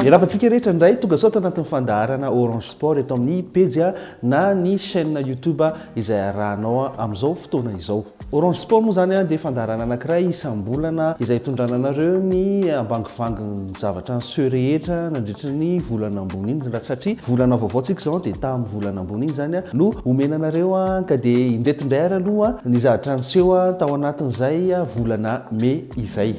Miarahaba antsika rehetra indray tonga soa ato anatin'ny fandaharana Orange Sport eto amin'ny pejy na ny chaîne YouTube izay arahanao amin'izao fotoana izao. Orange Sport moa izany dia fandaharana anankiray isam-bolana izay hitondrana anareo ny ambangovangin'ny zavatra niseho rehetra nandritry ny volana ambony iny raha satria volana vaovao tsika izao dia tamin'ny volana ambony iny izany no omena anareo ka dia indreto indray ary aloha ny zavatra niseho tao anatin'izay volana mey izay.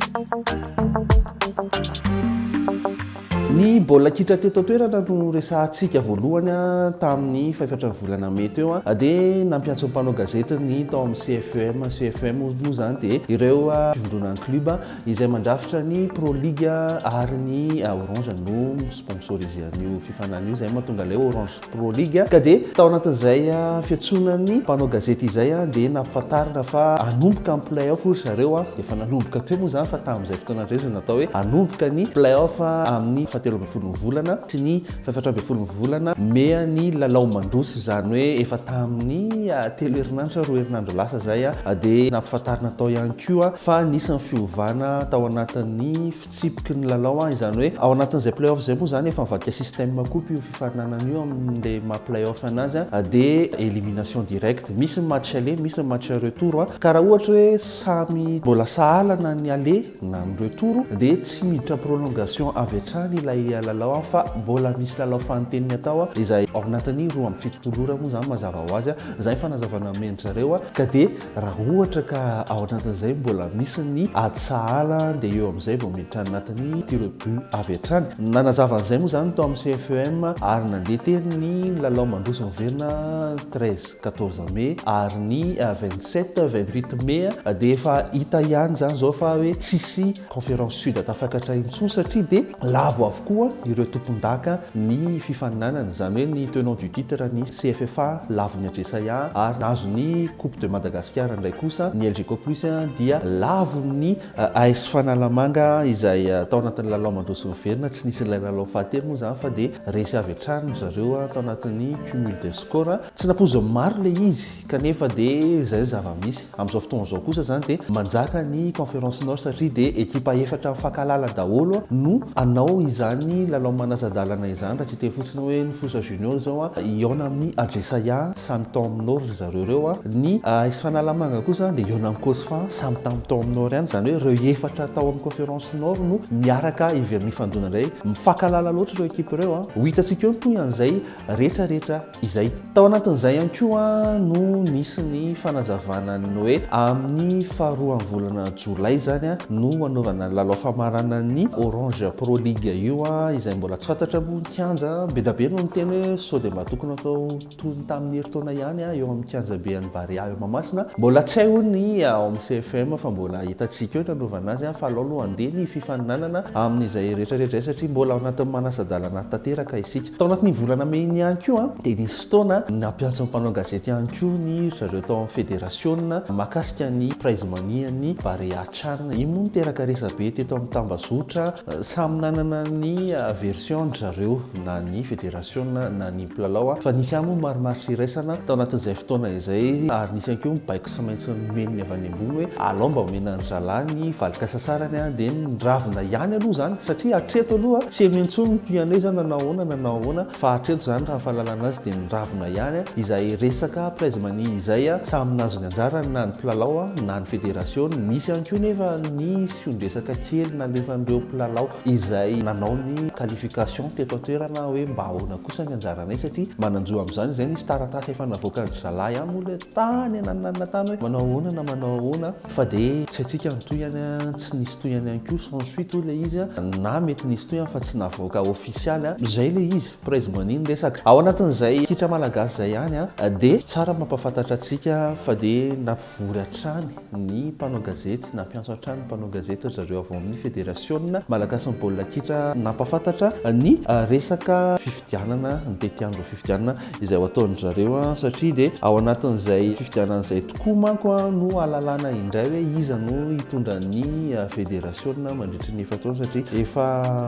Ny baolina kitra teto an-toerana no resahantsika voalohany tamin'ny fahefatra ny volana mey teo dia nampiantso ny mpanao gazety ny tao amin'ny CFEM. CFEM moa izany dia ireo fivondronan'ny club izay mandrafitra ny Pro League ary ny Orange no mi-sponsorise an'io fifaninanana io, izay mahatonga ilay Orange Pro League ka dia tao anatin'izay fiantsoana ny mpanao gazety izay dia nampifantarina fa hanomboka ny play off hoy ry zareo, efa nanomboka teo moa izany fa tamin'izay fotoana indray izay natao hoe hanomboka ny play off amin'ny fahatelo ambin'ny folon'ny volana sy ny fahefatra ambin'ny folon'ny volana mey ny lalao mandroso, izany hoe efa tamin'ny telo herinandro sa roa herinandro lasa izay dia nampifantarina tao ihany koa fa nisy ny fiovana tao anatin'ny Fitsipiky ny lalao an, izany hoe ao anatin'izay play off izay moa izany efa mivadika système coupe io fifaninanana io amin'ilay maha play off anazy an, dia élimination directe, misy ny match aller, misy ny match retour an, ka raha ohatra hoe samy mbola sahala na ny aller na ny retour dia tsy miditra prolongation avy hatrany ilay lalao an, fa mbola misy lalao fanintelony atao an, izay ao anatin'ny 72 ora moa izany mazava ho azy an, izay ny fanazavana nomen-dry zareo an, ka dia Raha ohatra ka ao anatin'izay mbola misy ny ady sahala dia eo amin'izay vao miditra anatin'ny tir au but avy hatrany. Nanazava an'izay moa izany tao amin'ny CFEM ary nandeha teny ny lalao mandroso miverina 13, 14 mai ary ny 27, 28 mai dia efa hita ihany izany izao fa hoe tsisy Conférence Sud tafakatra intsony satria dia lavo avokoa ireo tompondaka ny fifaninanana, izany hoe ny tenant du titre ny CFFA lavon'ny Ajesaia ary nahazo ny Coupe de Madagascar indray kosa ny Elgeco Plus dia lavon'ny AS Fanalamanga izay tao anatin'ny lalao mandroso miverina, tsy nisy ilay lalao fahatelo moa izany fa dia resy avy hatrany ry zareo tao anatin'ny cumul de score. Tsy nampoizin'ny maro ilay izy kanefa dia izay ny zava-misy. Amin'izao fotoana izao kosa izany dia manjaka ny Conférence Nord satria dia ekipa efatra mifankahalala daholo no hanao izany lalao manasa-dalana izany raha tsy hiteny fotsiny hoe ny Fosa Junior izao hihaona amin'ny Ajesaia samy tao amin'ny Nord ry zareo ireo, ny AS Fanalamanga kosa dia hihaona amin'ny Cosfa samy tamin'ny tao amin'ny Nord ihany, izany hoe ireo efatra tao amin'ny Conférence Nord no miaraka hiverina hifandona indray. Mifankahalala loatra ireo ekipa ireo, ho hitantsika eo ny tohin'izay rehetra rehetra izay. Tao anatin'izay ihany koa no nisy ny fanazavana ny hoe amin'ny faharoan'ny volana jolay izany no hanaovana ny lalao famaranan'ny Orange Pro League io izay mbola tsy fantatra moa ny kianja. Be dia be no niteny hoe sao dia mba tokony hatao toy ny tamin'ny herintaona ihany eo amin'ny kianjabe an'i Barea eo Mahamasina. Mbola tsy hay hono ny ao amin'ny CFM fa mbola hitantsika eo ny hanaovana azy fa alao aloha handeha ny fifaninanana amin'izay rehetra rehetra izay satria mbola ao anatin'ny manasa-dalana tanteraka isika. Tao anatin'iny volana mey iny ihany koa dia nisy fotoana nampiantso ny mpanao gazety ihany koa ny ry zareo tao amin'ny federasiona mahakasika ny prize money an'ny Barea Chan. Iny moa niteraka resabe teto amin'ny tambazotra. Samy nanana ny version ry zareo na ny federasiona na ny mpilalao fa nisy ihany moa marimaritra iraisana tao anatin'izay fotoana izay ary nisy ihany koa ny baiko tsy maintsy nomen'ny avy any ambony hoe alao mba omena an-dry zalahy ny valin-kasasarany dia niravina ihany aloha izany satria hatreto aloha tsy heno intsony ny toy an'ilay izy nanao ahoana nanao ahoana fa hatreto izany raha ny fahalalana azy dia niravina ihany izay resaka prize money izay samy nahazo ny anjarany na ny mpilalao na ny federasiona nisy ihany koa nefa ny sion-dresaka kely nalefan'ireo mpilalao izay nanao ny qualification teto an-toerana hoe mba ahoana kosa ny anjaranay satria manan-jo amin'izany izay nisy taratasy efa navoakan-dry zalahy ihany moa ilay tany anananana tany hoe manao ahoana na manao ahoana fa dia tsy haintsika ny tohiny tsy nisy tohiny ihany koa sans suite hoy ilay izy na mety nisy tohiny fa tsy navoaka ofisialy izay ilay izy prize money ny resaka ao anatin'izay kitra malagasy izay ihany dia tsara mampahafantatra antsika fa dia nampivory hatrany ny mpanao gazety nampiantso hatrany ny mpanao gazety ry zareo avy ao amin'ny federasiona malagasin'ny baolina kitra nampahafantatra ny resaka fifidianana ny tetiandro fifidianana izay ho ataon-dry zareo satria dia ao anatin'izay fifidianana izay tokoa manko no hahalalana indray hoe iza no hitondra ny federasiona mandritry ny efa-taona satria efa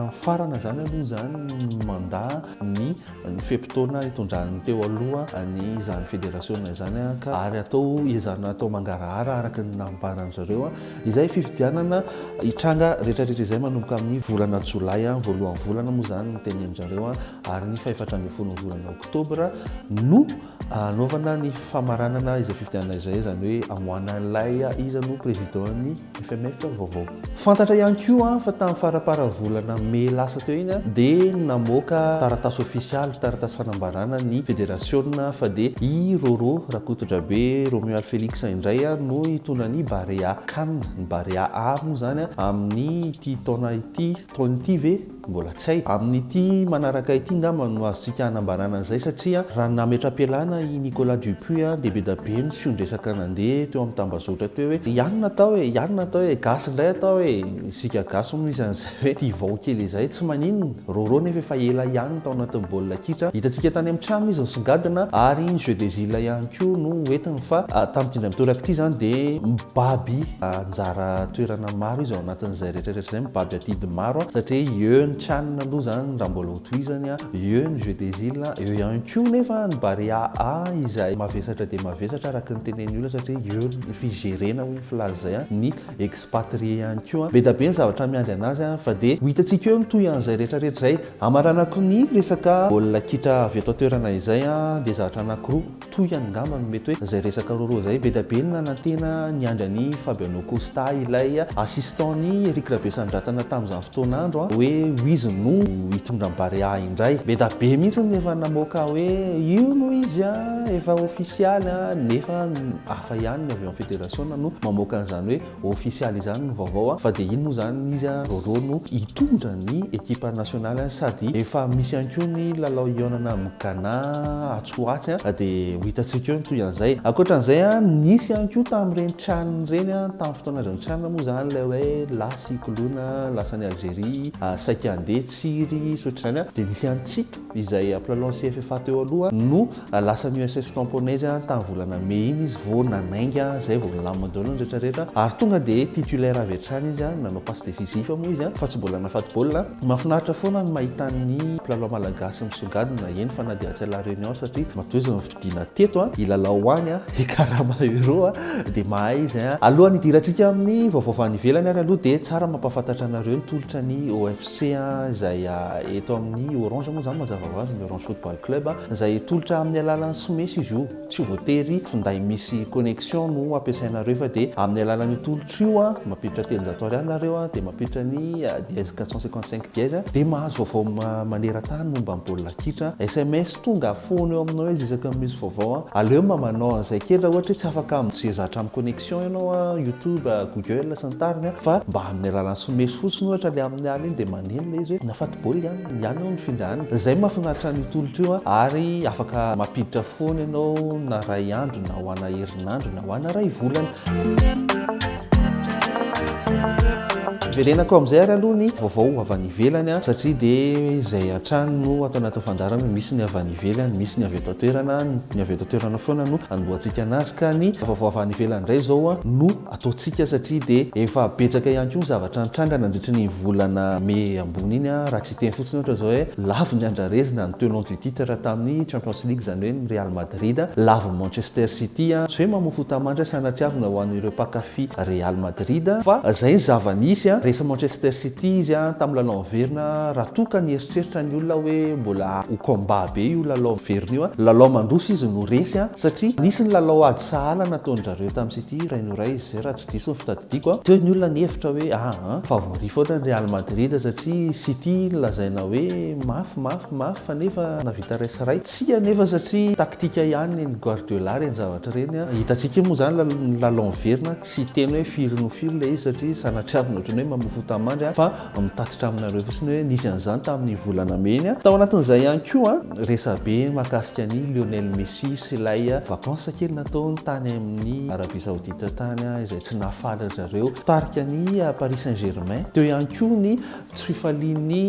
mifarana izany aloha izany ny mandat ny ny fe-potoana hitondran'ny teo aloha ny izany federasiona izany ka ary atao ezahina atao mangarahara araka ny nambaran-dry zareo izay fifidianana hitranga rehetra rehetra izay manomboka amin'ny volana jolay. voalohan'ny volana moa izany no tenenin-dry zareo ary ny faha-14n'ny volana oktobra no hanaovana ny famaranana izay fifidianana izay, izany hoe hamoahana an'ilay iza no président-n'ny FMF vaovao. Fantatra ihany koa fa tamin'ny faramparan'ny volana mey lasa teo iny dia namoaka taratasy ofisialy, taratasy fanambarana ny federasiona fa dia i Roro Rakotondrabe Romuald Felix indray no hitondra ny Barea Can, ny Barea A moa izany amin'ity taona ity, taona ity ve? Mbola tsy hay. Amin'ity manaraka ity angamba no azontsika hanambarana an'izay satria raha nametra-pialana i Nicolas Dupuis dia be dia be ny fiondresaka nandeha teo amin'ny tambazotra teo hoe ianona atao e, ianona atao e, gasy indray atao e, isika gasy moa misy an'izay hoe tia vao kely izay, tsy maninona, Rôrô nefa efa ela ihany tao anatin'ny baolina kitra, hitantsika tany amin'ny trano izy nisongadina ary ny jeu des îles ihany koa no hoentiny fa tamin'ity indray mitoraka ity izany dia mibaby anjara toerana maro izy ao anatin'izay rehetra rehetra izay, mibaby adidy maro satria eo ny Chan aloha izany raha mbola ho tohizany, eo ny Jeux des Iles, eo ihany koa nefa ny Barea A izay mavesatra dia mavesatra araka ny tenenin'ny olona satria eo ny figerena hoy ny filaza izay, ny expatrié ihany koa. Be dia be ny zavatra miandry anazy fa dia ho hitantsika eo ny tohin'izay rehetra rehetra izay. Hamaranako ny resaka baolina kitra avy eto an-toerana izay dia zavatra anankiroa. Tohiny angamba no mety hoe izay resaka rôrô izay. Be dia be ny nanantena niandry an'i Fabiano Costa ilay assistant-n'i Eric Rabesandratana tamin'izany fotoan'andro hoe ho izy no hitondra ny Barea indray. Be dia be mihitsy ny efa namoaka hoe io no izy efa ofisialy nefa hafa ihany ny avy ao amin'ny federasiona no mamoaka an'izany hoe Ofisialy izany ny vaovao fa dia iny moa izany izy Roro no hitondra ny ekipa nasionaly sady efa misy ihany koa ny lalao hihaonana amin'i Ghana atsy ho atsy dia ho hitantsika eo ny tohin'izay. Ankoatran'izay nisy ihany koa tamin'ireny Chan ireny tamin'ny fotoana andron'ny Chan moa izany ilay hoe lasa i Koloina lasa any Algerie saika handeha Tsiry sy ohatr'izany dia nisy an'i Tsito izay mpilalao ny CFFA teo aloha no Lasa ny USS Tamponais tamin'ny volana mey iny izy vao nanainga, izay vao nilamina daholo ny rehetra rehetra ary tonga dia titulaire avy hatrany izy, nanao passe décisif moa izy fa tsy mbola nahafaty baolina. Mahafinaritra foana ny mahita ny mpilalao malagasy misongadina, eny fa na dia atsy La Réunion satria matoa izy nofidiana teto hilalao any hikarama euro dia mahay izy. Alohan'ny hidirantsika amin'ny vaovao avy any ivelany ary aloha dia tsara mampahafantatra anareo ny tolotra ny OFC izay eto amin'ny Orange moa izany mazava ho azy ny Orange Football Club. Izay tolotra amin'ny alalan'ny sms izy io, tsy voatery finday misy connexion no ampiasainareo fa dia amin'ny alalan'io tolotra io, mampiditra 300 ariary nareo dia mampiditra ny dièse 455 dièse dia mahazo vaovao maneran-tany momba ny baolina kitra, sms tonga foana eo aminao izy isaky ny misy vaovao, aleo mba manao an'izay kely raha ohatra hoe tsy afaka mijery zavatra amin'ny connexion ianao, youtube, google sy ny tariny fa mba amin'ny alalan'ny sms fotsiny ohatra ilay amin'ny alina iny dia maneno ilay izy hoe nafaty baolina ihany. Ihany eo ny fihindrany. Zay mahafinaritra an'io tolotra io ary afaka mampiditra foana ianao na ray andro na ho ana herinandro na ho ana ray volana. Verenako amin'izay ary aloha ny vaovao avy any ivelany satria dia izay hatrany no ato anatin'ny fandaharana misy ny avy any ivelany, misy ny avy eto an-toerana, ny avy eto an-toerana foana no anombohantsika anazy ka ny vaovao avy any ivelany indray izao no ataontsika satria dia efa betsaka ihany koa ny zavatra nitranga nandritry ny volana mey ambony iny raha tsy hiteny fotsiny ohatra izao hoe lavo ny andrarezina ny tenant du titre tamin'ny Champions League izany hoe ny Real Madrid lavo ny Manchester City tsy hoe mamoa fota-mandry sanatriavina ho an'ireo mpankafy Real Madrid fa izay ny zava-nisy resy Manchester City izy tamin'ny lalao miverina raha toa ka nieritreritra ny olona hoe mbola ho combat be io lalao miverina io lalao mandroso izy no resy satria nisy ny lalao ady sahala nataon-dRareo tamin'ny City iray no iray izy izay raha tsy diso ny fitadidiako a. Teo ny olona nihevitra hoe aa favori foana ny Real Madrid satria City nolazaina hoe mafy mafy mafy fa nefa nahavita iray sy iray. Tsia anefa satria taktika ihany ny Guardiola ireny zavatra ireny a. Hitantsika eo moa izany ny lalao miverina, tsy hiteny hoe firy no firy ilay izy satria sanatriavina ohatran'ny hoe mamoa fota-mandry fa mitatitra aminareo fotsiny hoe nisy an'izany tamin'ny volana mey iny. Tao anatin'izay ihany koa, resabe mahakasika an'i Lionel Messi sy ilay vacances kely nataony tany amin'ny Arabie Saoudite tany izay tsy nahafaly ry zareo mpitarika ny Paris Saint Germain. Teo ihany koa ny tsy fifalian'ny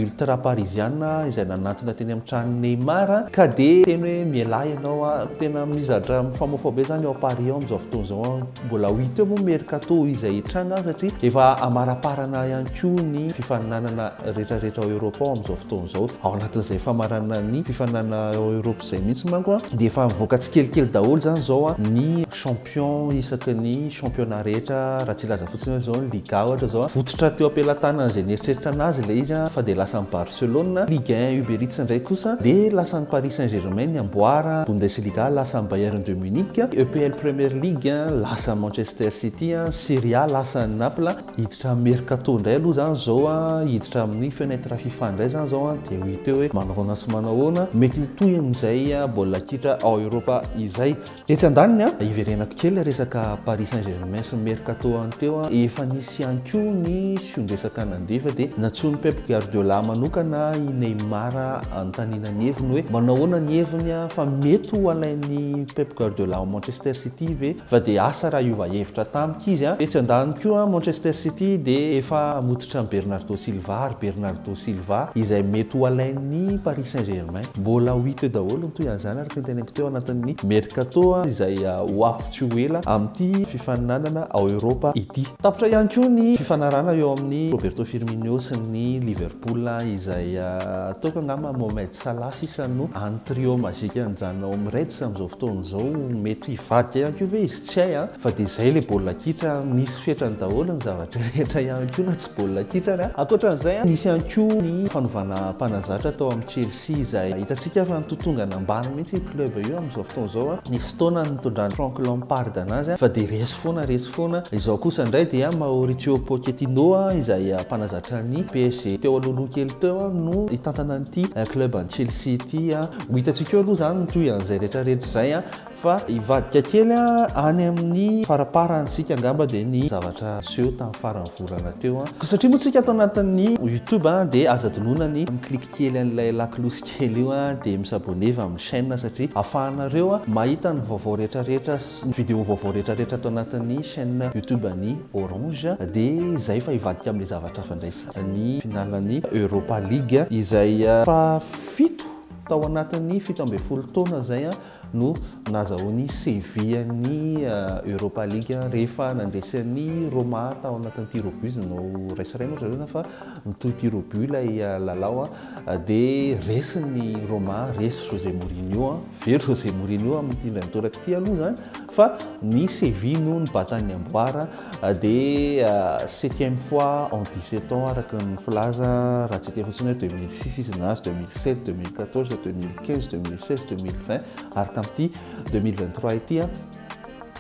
ultra parisiana izay nanantona teny amin'ny tranon'i Neymar ka dia teny hoe mialà ianao. Tena misy zavatra mifamofoa be izany ao Paris ao amin'izao fotoana izao. Mbola ho hita eo moa mercato izay hitranga satria efa. Mamaraparana ihany koa ny fifaninanana rehetrarehetra ao Eoropa ao amin'izao fotoana izao. Ao anatin'izay famaranana ny fifaninanana ao Eoropa izay mihitsy manko dia efa mivoaka tsikelikely daholo izany izao ny champion isaky ny championnat rehetra, raha tsy hilaza fotsiny hoe izao ny Liga ohatra izao, votsotra teo am-pelatanan'izay nieritreritra anazy ilay izy fa dia lasan'i Barcelone, Ligue 1 Uber Eats indray kosa dia lasan'i Paris Saint Germain ny amboara, Bundesliga lasan'i Bayern de Munich, EPL Premier League lasan'i Manchester City, Serie A lasan'i Naples, hiditra amin'ny mercato indray aloha izany izao, hiditra amin'ny fenêtre fifa indray izany izao dia ho hita eo hoe manahoana sy manahoana mety hitohy amin'izay baolina kitra ao Eoropa izay. Etsy andaniny, hiverenako kely ilay resaka Paris Saint Germain sy ny mercato any teo, efa nisy ihany koa ny sion-dresaka nandeha fa dia nantsoin'i Pep Guardiola manokana i Neymar hanontaniana ny heviny hoe manao ahoana ny heviny fa mety ho alain'i Pep Guardiola ao Manchester City ve fa dia asa raha hiova hevitra tampoka izy. Etsy andaniny koa Manchester City dia efa hamototra an'i Bernardo Silva ary Bernardo Silva izay mety ho alain'ny Paris Saint Germain. Mbola ho hita eo daholo ny tohin'izany araka ny teneniko teo anatin'ny mercato izay ho avy tsy ho ela amin'ity fifaninanana ao Eoropa ity. Tapitra ihany koa ny fifanarahana eo amin'i Roberto Firmino sy ny Liverpool izay ataoko angamba Mohamed Salah sisa no hany trio magique nijanona ao amin'ny Reds amin'izao fotoana izao. Mety hivadika ihany koa ve izy? Tsy hay an! Fa dia izay ilay baolina kitra, misy fetrany daholo ny zavatra rehetra ihany koa na tsy baolina kitra ary an! Ankoatra an'izay, nisy ihany koa ny fanovana mpanazatra tao amin'ny Chelsea izay hitantsika fa nitotongana ambany mihitsy io club io amin'izao fotoana izao. Nisy fotoana nitondran'i Frank Lampard anazy fa dia resy foana, resy foana. Izao kosa indray dia Mauricio Pochettino izay mpanazatra ny PSG teo alohaloha kely teo no hitantana an'ity club an'i Chelsea ity. Ho hitantsika eo aloha izany ny tohin'izay rehetra rehetra izay. Fa hivadika kely any amin'ny faraparany tsika angamba dia ny zavatra niseho tamin'ny faran'ny volana teo. Koa satria moa tsika ato anatin'ny youtube dia aza adinoina ny mi-clique kely an'ilay lakolosy kely io dia mi-s'abonner amin'ny chaîne satria ahafahanareo mahita ny vaovao rehetrarehetra sy ny vidéo vaovao rehetrarehetra ato anatin'ny chaîne youtube an'i Orange. Dia izay fa hivadika amin'ilay zavatra hafa indray isika. Ny finale-n'ny Europa League izay fahafito tao anatin'ny 17 taona izay no nahazahoan'i Sevilla ny Europa League rehefa nandresy an'i Roma tao anatin'ny tir au but, izy nanao iray sy iray moa zareo na fa nitohy tir au but ilay lalao dia resy ny Roma, resy José Mourinho, very José Mourinho amin'ity indray mitoraka ity aloha izany fa ny Sevilla no nibata ny amboara dia septième fois en 17 ans araka ny filaza raha tsy hiteny fotsiny hoe 2006 izy nahazo, 2007, 2014, 2015, 2016, 2020 ary tamin'ity 2023 ity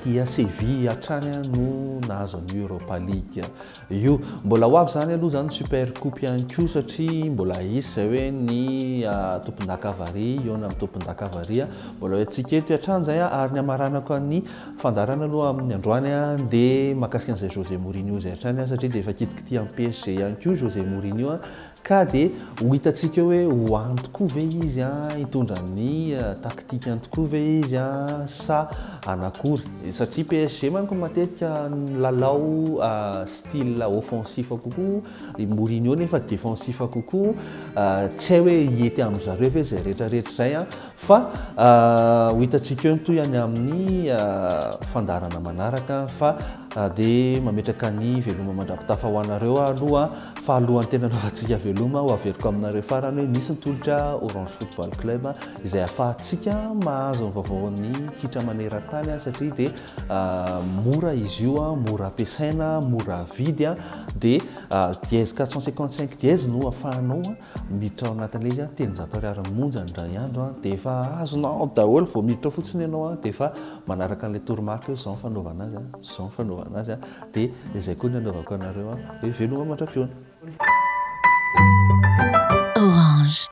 dia Séville hatrany no nahazo an'io Europa League io. Mbola ho avy izany aloha izany Super Coupe ihany koa satria mbola hisy izay hoe ny tompondaka avaria hihaona amin'ny tompondaka avaria. Mbola ho hitantsika eto hatrany izay ary ny hamaranako an'ny Fandaharana aloha amin'ny androany dia mahakasika an'izay José Mourinho izay hatrany satria dia efa kitikitihan'ny PSG ihany koa José Mourinho ka dia ho hitantsika eo hoe ho any tokoa ve izy hitondra ny taktikany tokoa ve izy sa hanakory satria PSG manko matetika nilalao style offensif kokoa i Mourinho nefa défensif kokoa tsy hay hoe hety amin-dry zareo ve izay rehetrarehetra izay. Fa ho hitantsika eo ny tohiny amin'ny fandaharana manaraka fa dia mametraka ny veloma mandra-pitafa ho anareo aho aloha fa alohan'ny tena anaovantsika veloma ho averiko aminareo farany hoe misy ny tolotra Orange Football Club izay ahafahantsika mahazo ny vaovaon'ny kitra maneran-tany satria dia mora izy io, mora ampiasaina, mora vidy dia dièse 455 dièse no ahafahanao Miditra ao anatin'ilay izy an, 300 ariary monja ny indray andro an, dia efa azonao ao daholo, vao miditra ao fotsiny ianao an, dia efa manaraka an'ilay toromarika hoe izao ny fanaovana azy an, izao ny fanaovana azy an, dia izay koa ny anaovako anareo an, hoe veloma mandra-pihaona.